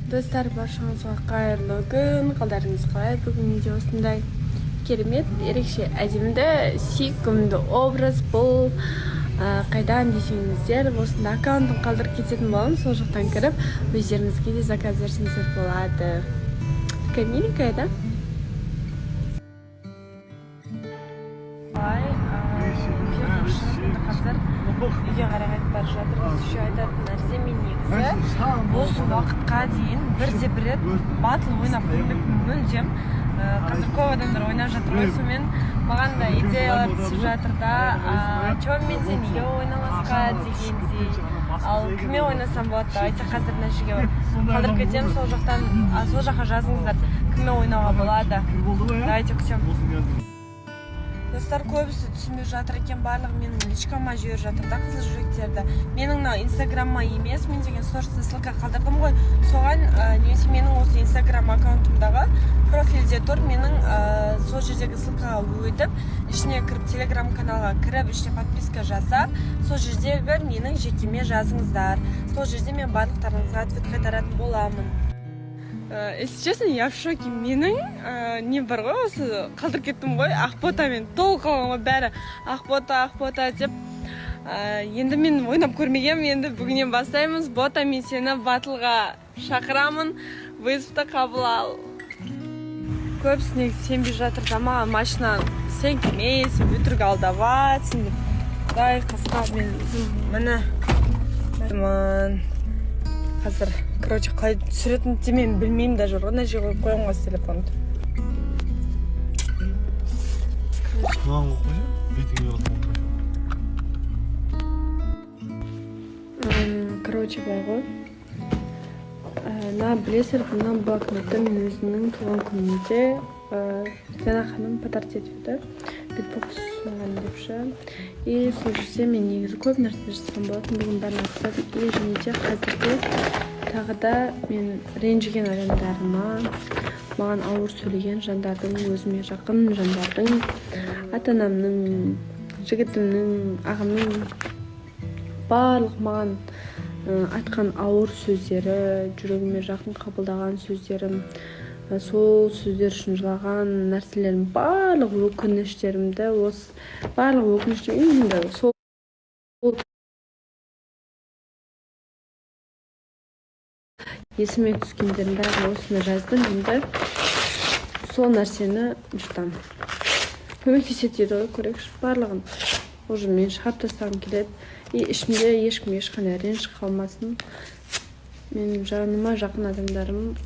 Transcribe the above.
Достар, баршаңызға қайырлы күн! Қалдарыңыз қалай? Бүгін менде осындай керемет, ерекше, әдемі, сүйкімді образ. Бұл қайдан десеңіздер, осында аккаунтын қалдырып кететін боламын. Сол жақтан кіріп, өздеріңізге де заказ берсеңіздер болады. Такая миленькая, да? Былай эфирден шығып, енді қазір үйге қарай қайтып бара жатырмыз. Еще айтатын нәрсе, мен негізі осы уақытқа дейін бірде бір рет батл ойнап көрмеппін мүлдем. Қазір көп адамдар ойнап жатыр ғой, сонымен маған да идеялар түсіп жатыр да, че мен де неге ойнамасқа дегендей. Ал кіммен ойнасам болады? Давайте қазір мына жерге қалдырып кетемін, сол жақтан, сол жаққа жазыңыздар, кіммен ойнауға болады. Давайте, күтемін. Достар, көбісі түсінбей жатыр екен, барлығы менің личкама жіберіп жатыр да қызыл жүректерді. Менің мына инстаграмыма емес, мен деген стористе ссылка қалдырдым ғой, соған немесе менің осы инстаграм аккаунтымдағы профильде тұр менің, сол жердегі ссылкаға өтіп, ішіне кіріп, телеграм каналға кіріп, ішіне подписка жасап, сол жердегі менің жекеме жазыңыздар. Сол жерде мен барлықтарыңызға ответ қайтаратын боламын. Если честно, я в шоке. Менің не бар ғой, осы қалдырып кеттім ғой, Ақботамен толық қалған ғой бәрі, Ақбота, Ақбота деп. Енді мен ойнап көрмегенмін, енді бүгіннен бастаймыз. Бота, мен сені батлға шақырамын, вызовты қабыл ал. Көбісіне сенбей жатыр да маған: «Машина сен келме, сен өтірік алдап жатсың», — деп. Құдай қасқа, мен өзім міне мын қазір, короче, қалай түсіретінімді де мен білмеймін даже ғой. Мына жерге қойып қоямын ғой телефонды. Мынаны қойып қойсаң, бетіңе қаратып қойсаң. Короче, былай ғой. Мына білесіздер, мына блокнотты мен өзімнің туған күнімде Диана ханым подарить етіп еді, битбокс маған деп ше. И сол жерде мен негізі көп нәрсе жазған болатынмын, бүгін бәрін алып тастадым. И және де қазірде тағы да мен ренжіген адамдарыма, маған ауыр сөйлеген жандардың, өзіме жақын жандардың, ата анамның, жігітімнің, ағамның, барлық маған айтқан ауыр сөздері, жүрегіме жақын қабылдаған сөздерім, сол сөздер үшін жылаған нәрселерім, барлық өкініштерімді, осы барлық өкініш именно сол есіме түскендердің бәрін осында жаздым. Енді сол нәрсені жұтамын, көмектеседі дейді ғой. Көрейікші, барлығын уже мен шығарып тастағым келеді. И ішімде ешкімге ешқандай реніш қалмасын. Менің жаныма жақын адамдарым